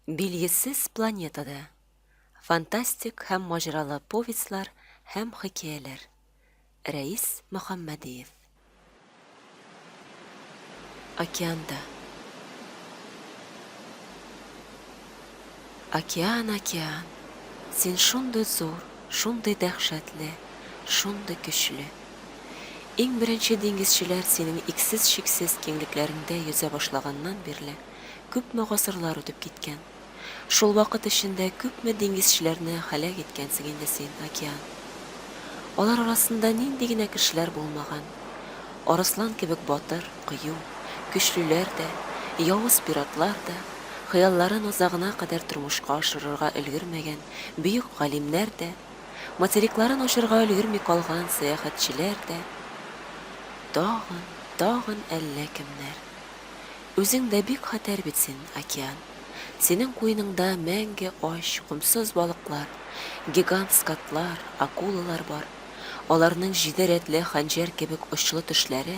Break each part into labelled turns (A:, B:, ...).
A: Билгесез планетада. Фантастик һәм маҗаралы повестьлар һәм хикәяләр. Рәис Мөхәммәдиев. Океанда. Океан, океан, син шундый зур, шундый дәһшәтле, шундый көчле. Иң беренче диңгезчеләр синең иксез-чиксез киңлекләреңдә йөзә башлаганнан бирле күпме гасырлар үтеп киткән. Шул вакыт эчендә күпме диңгезчеләрне һәлак иткәнсең инде син, океан. Алар арасында нинди генә кешеләр булмаган. Арыслан кебек батыр, кыю, көчлеләр дә, явыз пиратлар да, хыялларын азагына кадәр тормышка ашырырга өлгермәгән бөек галимнәр дә, материкларын ачарга өлгерми калган сәяхәтчеләр дә, тагын, тагын әллә кемнәр. Үзең дә бик хәтәр бит син, океан. Синең куеныңда мәңге ач, комсыз балыклар, гигант скатлар, акулалар бар. Аларның җиде рәтле хәнҗәр кебек очлы тешләре,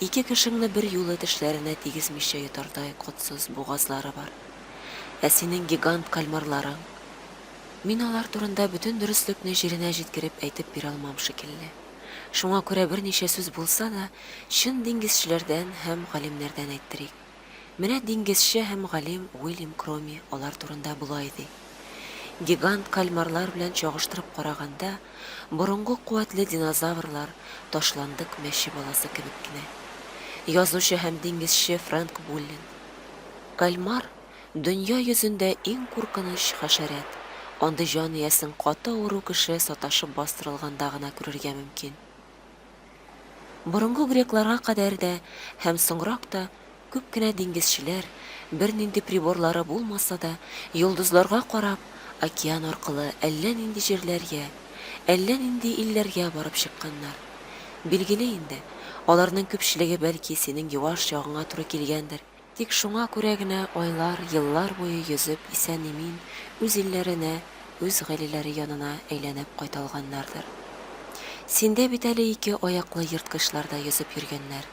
A: ике кешеңне берьюлы тешләренә тигезмичә йотардай котсыз бугазлары бар. Ә синең гигант кальмарларың? Мин алар турында бөтен дөреслекне җиренә җиткереп әйтеп бирә алмам шикелле. Шуңа күрә берничә сүз булса да, чын диңгезчеләрдән һәм галимнәрдән әйттерик. Менә диңгезче һәм галим Уильям Кроми алар турында болай ди, Гигант кальмарлар белән чагыштырып караганда, борынгы куәтле динозаврлар ташландык мәче баласы кебек кенә. Язучы һәм диңгезче Фрэнк Буллен. Кальмар, Дөнья йөзендә иң куркыныч хәшәрәт. Андый җан иясен каты авыру кеше саташып бастырылганда гына күрергә мөмкин. Борынгы грекларга кадәр дә һәм соңрак та күп кенә диңгезчеләр, бернинди приборлары булмаса да, йолдызларга карап, океан аркылы әллә нинди җирләргә, әллә нинди илләргә барып чыкканнар. Билгеле инде, аларның күпчелеге бәлки синең юаш ягыңа туры килгәндер, Тик шуңа күрә генә айлар, еллар буе йөзеп исән-имин үз илләренә, үз гаиләләре янына әйләнеп кайта алганнардыр. Синдә бит әле ике аяклы ерткычлар да йөзеп йөргәннәр.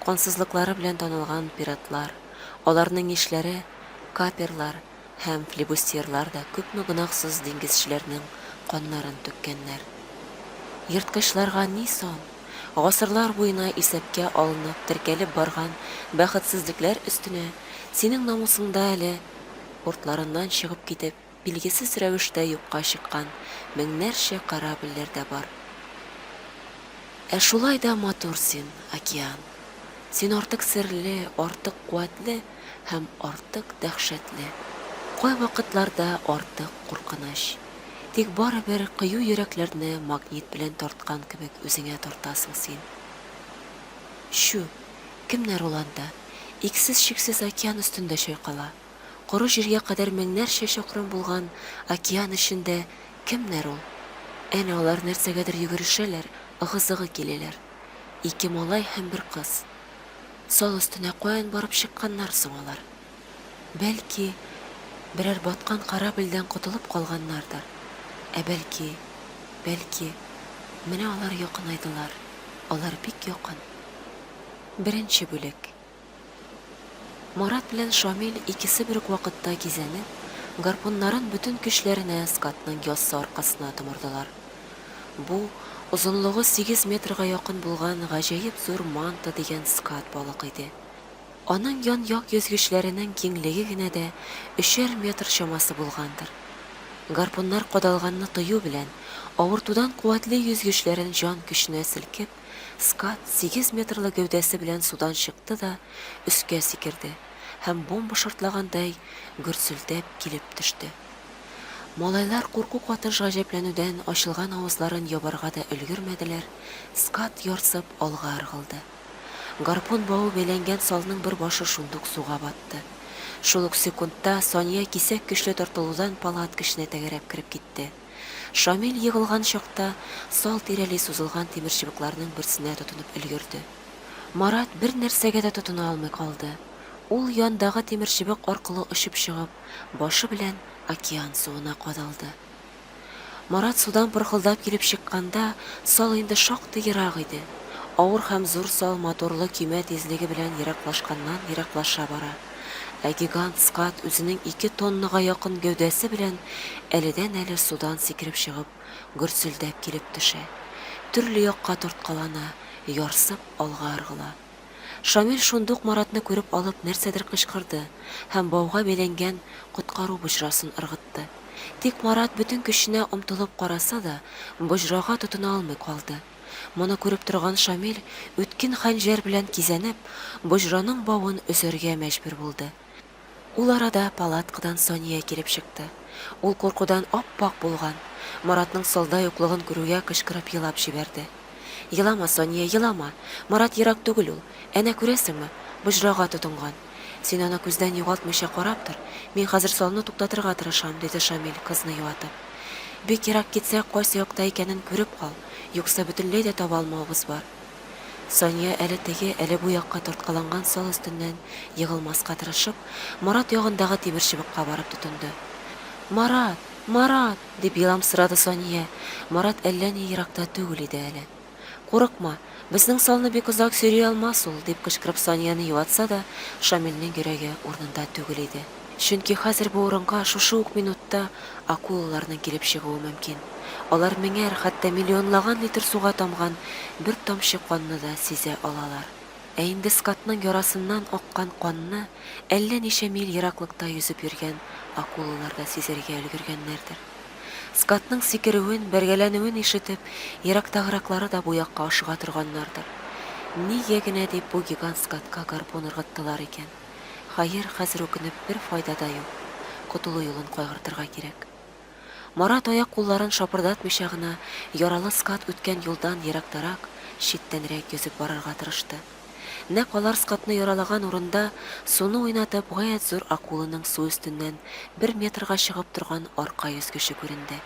A: Кансызлыклары белән танылган пиратлар, аларның ишләре, каперлар һәм флибустьерлар да күпме гөнаһсыз диңгезчеләрнең каннарын түккәннәр. Ерткычларга ни сан? Гасырлар буена исәпкә алынып, теркәлеп барган бәхетсезлекләр өстенә, синең намусыңда әле портларыннан чыгып китеп, билгесез рәвештә юкка чыккан меңнәрчә корабльләр дә бар. Ә шулай да матур син, океан. Син артык серле, артык куәтле һәм артык дәһшәтле. Кайвакытларда артык куркыныч. Тик барыбер кыю йөрәкләрне магнит белән тарткан кебек үзеңә тартасың син. Чү, кемнәр ул анда, иксез-чиксез океан өстендә чайкала? Коры җиргә кадәр меңнәрчә чакрым булган океан эчендә кемнәр ул? Әнә алар нәрсәгәдер йөгерешәләр, ыгы-зыгы киләләр. Ике малай һәм бер кыз. Сал өстенә каян барып чыкканнар соң алар? Бәлки, берәр баткан корабльдән котылып калганнардыр. Ә бәлки, бәлки, менә алар якынайдылар, алар бик якын. Беренче бүлек. Марат белән Шамил икесе бер үк вакытта кизәнеп, гарпуннарын бөтен көчләренә скатның яссы аркасына томырдылар. Бу, озынлыгы сигез метрга якын булган гаҗәеп зур манта дигән скат балык иде. Аның ян-як йөзгечләренең киңлеге генә дә өчәр метр чамасы булгандыр. Гарпуннар кадалганны тою белән, авыртудан куәтле йөзгечләрен җан көченә селкеп, скат сигез метрлы гәүдәсе белән судан чыкты да өскә сикерде һәм бомба шартлагандай гөрселдәп килеп төште. Малайлар курку катыш гаҗәпләнүдән ачылган авызларын ябарга да өлгермәделәр, скат ярсып алга ыргылды. Гарпун бавы бәйләнгән салның бер башы шундук суга батты. Шул ук секундта Сания кисәк көчле тартылудан палатка эченә тәгәрәп кереп китте. Шамил егылган чакта сал тирәли сузылган тимерчыбыкларның берсенә тотынып өлгерде. Марат бернәрсәгә дә тотына алмый калды. Ул яндагы тимерчыбык аркылы очып чыгып, башы белән океан суына кадалды. Марат судан пырхылдап килеп чыкканда, сал инде шактый ерак иде. Авыр һәм зур сал моторлы көймә тизлеге белән ераклашканнан-ераклаша бара. Ә гигант скат үзенең ике тоннага якын гәүдәсе белән әледән-әле судан сикереп чыгып, гөрселдәп килеп төшә. Төрле якка тарткалана, ярсып алга ыргыла. Шамил шундук Маратны күреп алып нәрсәдер кычкырды һәм бауга бәйләнгән коткару боҗрасын ыргытты. Тик Марат бөтен көченә омтылып караса да, боҗрага тотына алмый калды. Моны күреп торган Шамил, үткен хәнҗәр белән кизәнеп, боҗраның бавын өзәргә мәҗбүр булды. Ул арада палаткадан Сания килеп чыкты. Ул куркудан ап-ак булган, Маратның салда юклыгын күрүгә кычкырып елап җибәрде. Елама, Сания, елама! Марат ерак түгел ул. Әнә, күрәсеңме, боҗрага тотынган. Син аны күздән югалтмыйча карап тор, мин хәзер салны туктатырга тырышам, диде Шамил, кызны юатып. Бик ерак китсәк, кайсы якта икәнен күреп кал, юкса бөтенләй дә таба алмавыбыз бар. Сания әле теге, әле бу якка тарткаланган сал өстеннән егылмаска тырышып, Марат ягындагы тимерчыбыкка барып тотынды. Марат! Марат! дип еламсырады Сания, Марат әллә ни еракта түгел иде әле. Курыкма, безнең салны бик озак сөйри алмас ул, дип кычкырып Санияне юатса да, Шамилнең йөрәге урынында түгел иде. Чөнки хәзер бу урынга шушы ук минутта акулаларның килеп чыгуы мөмкин. Алар меңәр, хәтта миллионлаган литр суга тамган бер тамчы канны да сизә алалар. Ә инде скатның ярасыннан аккан канны әллә ничә миль ераклыкта йөзеп йөргән акулалар да сизәргә өлгергәннәрдер. Скатның сикерүен, бәргәләнүен ишетеп, ерактагыраклары да бу якка ашыга торганнардыр. Нигә генә дип бу гигант скатка гарпун ыргыттылар икән? Хәер, хәзер үкенеп бер файда да юк. Котылу юлын кайгыртырга кирәк. Марат аяк-кулларын шапырдатмыйча гына яралы скат үткән юлдан ерактарак, читтәнрәк йөзеп барырга тырышты. Нәкъ алар скатны яралаган урында суны уйнатып гаять зур акуланың су өстеннән бер метрга чыгып торган арка йөзгече күренде.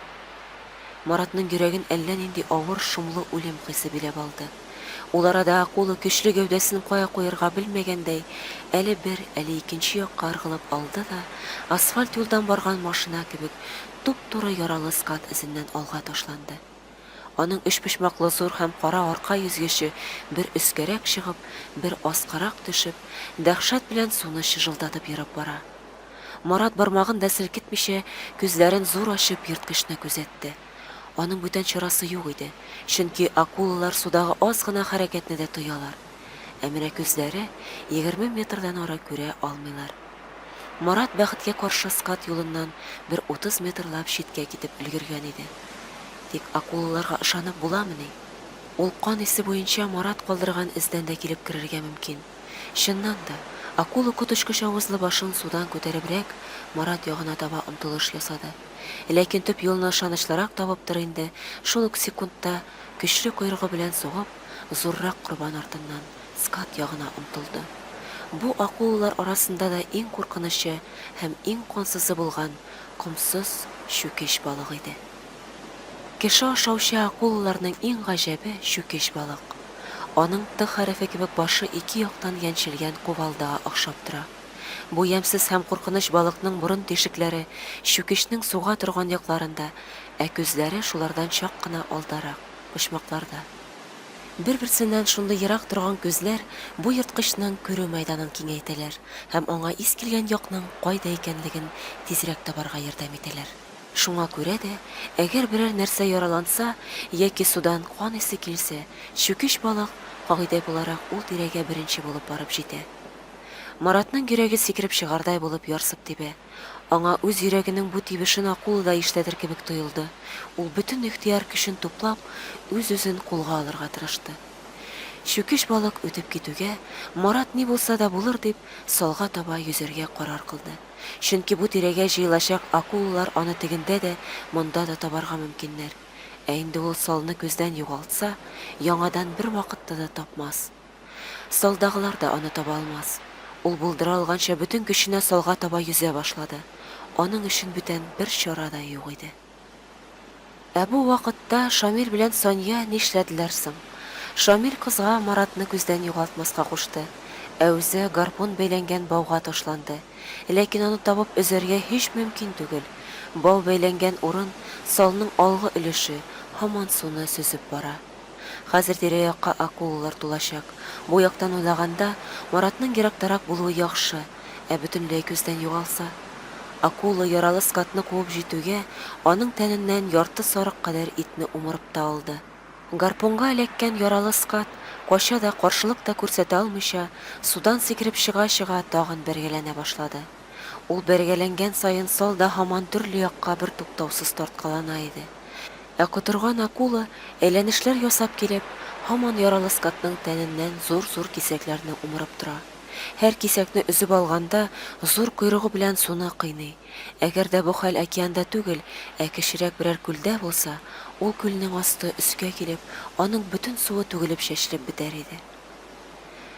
A: Маратның йөрәген әллә нинди авыр, шомлы үлем хисе биләп алды. Ул арада акула көчле гәүдәсен кая куярга белмәгәндәй, әле бер, әле икенче якка ыргылып алды да, асфальт юлдан барган машина кебек, туп-туры яралы скат эзеннән алга ташланды. Аның өчпочмаклы зур һәм кара арка йөзгече бер өскәрәк чыгып, бер аскарак төшеп, дәһшәт белән суны чыжылдатып ерып бара. Марат бармагын да селкетмичә, күзләрен зур ачып ерткычны күзәтте. Аның бүтән чарасы юк иде, чөнки акулалар судагы аз гына хәрәкәтне дә тоялар. Ә менә күзләре 20 метрдан ары күрә алмыйлар. Марат, бәхеткә каршы, скат юлыннан бер 30 метрлап читкә китеп өлгергән иде. Тик акулаларга ышанып буламыни? Ул кан исе буенча Марат калдырган эздән дә килеп керергә мөмкин. Чыннан да, акула коточкыч авызлы башын судан күтәребрәк, Марат ягына таба омтылыш ясады. Ләкин төп юлны ышанычлырак табыптыр инде, шул ук секундта, көчле койрыгы белән сугып, зуррак корбан артыннан скат ягына омтылды. Бу акулалар арасында да иң куркынычы һәм иң кансызы булган комсыз чүкеч балык иде. Кеше ашаучы акулаларның иң гаҗәбе, чүкеч балык. Аның Т хәрефе кебек башы ике яктан яньчелгән кувалдага охшап тора. Бу ямьсез һәм куркыныч балыкның борын тишекләре чүкечнең суга торган якларында, ә күзләре шулардан чак кына алдарак, почмакларда. Бер-берсеннән шундый ерак торган күзләр бу ерткычның күрү мәйданын киңәйтәләр һәм аңа ис килгән якның кайда икәнлеген тизрәк табарга ярдәм итәләр. Шуңа күрә дә, әгәр берәр нәрсә яраланса яки судан кан исе килсә, чүкеч балык, кагыйдә буларак, ул тирәгә беренче булып барып җитә. Маратның йөрәге сикереп чыгардай булып ярсып тибә. Аңа үз йөрәгенең бу тибешен акула да ишетәдер кебек тоелды. Ул бөтен ихтыяр көчен туплап, үз-үзен кулга алырга тырышты. Чүкеч балык үтеп китүгә, Марат ни булса да булыр дип, салга таба йөзәргә карар кылды. Чөнки бу тирәгә җыелачак акулалар аны тегендә дә, монда да табарга мөмкиннәр. Ә инде ул салны күздән югалтса, яңадан бервакытта да тапмас. Салдагылар да аны таба алмас. Ул булдыра алганча бөтен көченә салга таба йөзә башлады. Аның өчен бүтән бер чара да юк иде. Ә бу вакытта Шамил белән Сания нишләделәр соң? Шамил кызга Маратны күздән югалтмаска кушты, ә үзе гарпун бәйләнгән бауга ташланды. Ләкин аны табып өзәргә һич мөмкин түгел. Бау бәйләнгән урын, салның алгы өлеше, һаман суны сөзеп бара. Хәзер тирә-якка акулалар тулачак. Бу яктан уйлаганда, Маратның ерактарак булуы яхшы. Ә бөтенләй күздән югалса? Акула яралы скатны куып җитүгә, аның тәненнән ярты сарык кадәр итне умырып та алды. Гарпунга эләккән яралы скат, кача да, каршылык та күрсәтә алмыйча, судан сикереп чыга-чыга тагын бәргәләнә башлады. Ул бәргәләнгән саен сал да һаман төрле якка бертуктаусыз тарткалана иде. Ә котырган акула, әйләнешләр ясап килеп, һаман яралы скатның тәненнән зур-зур кисәкләрне умырып тора. Һәр кисәкне өзеп алганда, зур койрыгы белән суны кыйный. Әгәр дә бу хәл океанда түгел, ә кечерәк берәр күлдә булса, ул күлнең асты өскә килеп, аның бөтен суы түгелеп-чәчелеп бетәр иде.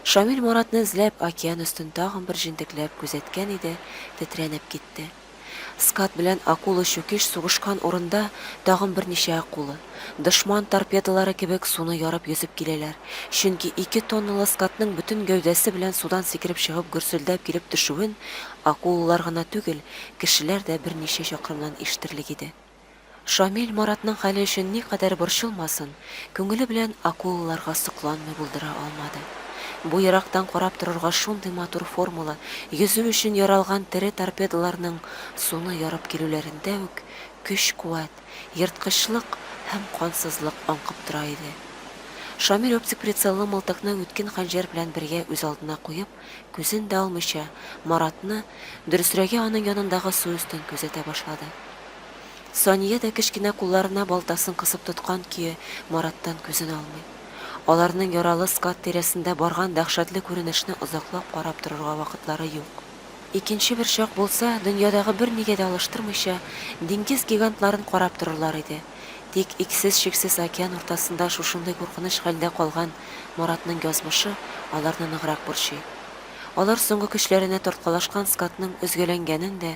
A: Шамил Маратны эзләп, океан өстен тагын бер җентекләп күзәткән иде, тетрәнеп китте. Скат белән акула-чүкеч сугышкан урында тагын берничә акула, дошман торпедалары кебек суны ярып йөзеп киләләр, чөнки ике тонналы скатның бөтен гәүдәсе белән судан сикереп чыгып гөрселдәп килеп төшүен акулалар гына түгел, кешеләр дә берничә чакрымнан ишетерлек иде. Шамил Маратның хәле өчен никадәр борчылмасын, күңеле белән акулаларга сокланмый булдыра алмады. Бу ерактан карап торырга шундый матур формалы, йөзү өчен яралган тере торпедаларның суны ярып килүләрендә үк көч-куәт, ерткычлык һәм кансызлык аңкып тора иде. Шамил оптик прицеллы мылтыкны үткен хәнҗәр белән бергә үз алдына куеп, күзен дә алмыйча, Маратны, дөресрәге аның янындагы су өстен күзәтә башлады. Сания дә кечкенә кулларына балтасын кысып тоткан көе Мараттан күзен алмый. Аларның яралы скат тирәсендә барган дәһшәтле күренешне озаклап карап торырга вакытлары юк. Икенче бер чак булса, дөньядагы бернигә дә алыштырмыйча, диңгез гигантларын карап торырлар иде. Тик иксез-чиксез океан уртасында шушындый куркыныч хәлдә калган Маратның язмышы аларны ныграк борчый. Алар соңгы көчләренә тарткалашкан скатның өзгәләнгәнен дә,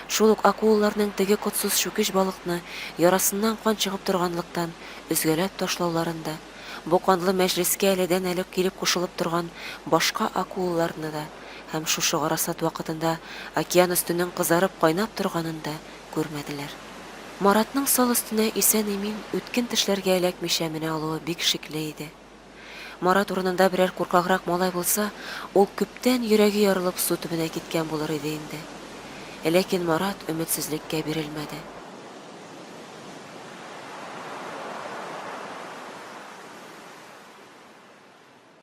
A: шул ук акулаларның теге котсыз чүкеч балыкны, ярасыннан кан чыгып торганлыктан, өзгәләп ташлауларын да, бу канлы мәҗлескә әледән-әле килеп кушылып торган башка акулаларны да һәм шушы гарасат вакытында океан өстенең кызарып кайнап торганын да күрмәделәр. Маратның сал өстенә исән-имин үткен тешләргә эләкмичә менә алуы бик шикле иде. Марат урынында берәр куркаграк малай булса, ул күптән йөрәге ярылып су төбенә киткән булыр иде инде. Ләкин Марат өметсезлеккә бирелмәде.